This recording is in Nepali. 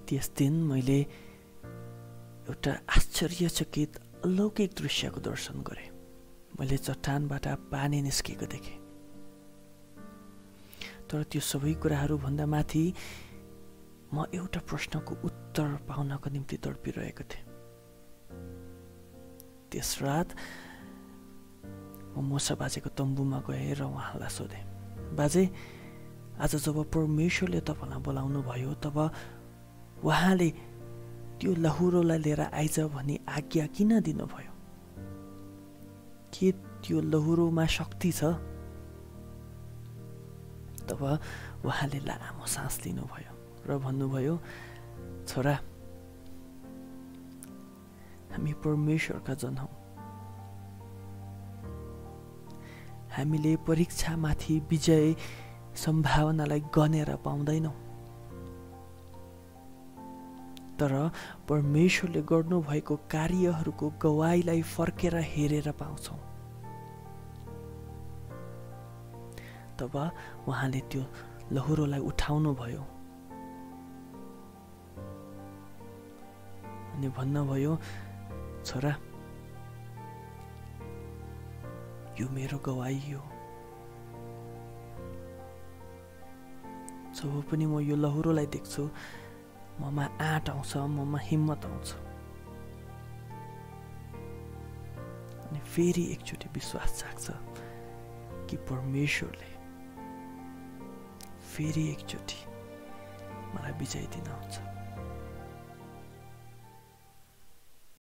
त्यस दिन मैले एउटा आश्चर्यचकित अलौकिक दृश्यको दर्शन गरेँ। मैले चट्टानबाट पानी निस्केको देखेँ। तर त्यो सबै कुराहरू भन्दा माथि म एउटा प्रश्नको उत्तर पाउनको निम्ति तडपिरहेको थिएँ। त्यस रात म मुसा बाजेको तम्बुमा गएँ र उहाँलाई सोधेँ, बाजे, आज जब परमेश्वरले तपाईँलाई बोलाउनु भयो तब उहाँले त्यो लहुरोलाई लिएर आइज भनी आज्ञा किन दिनुभयो? के त्यो लहुरोमा शक्ति छ? तब उहाँले लामो सास लिनुभयो र भन्नुभयो, छोरा, हामी परमेश्वरका जन हौँ। हामीले परीक्षामाथि विजय सम्भावनालाई गनेर पाउँदैनौँ, तर परमेश्वरले गर्नुभएको कार्यहरूको गवाईलाई फर्केर हेरेर पाउँछौँ। तब उहाँले त्यो लहुरोलाई उठाउनु भयो अनि भन्नुभयो, छोरा, यो मेरो गवाई हो। जब पनि म यो लहुरोलाई देख्छु, ममा आँट आउँछ, ममा हिम्मत आउँछ अनि फेरि एकचोटि विश्वास जाग्छ कि परमेश्वरले फेरि एकचोटि मलाई विजय दिनुहुन्छ।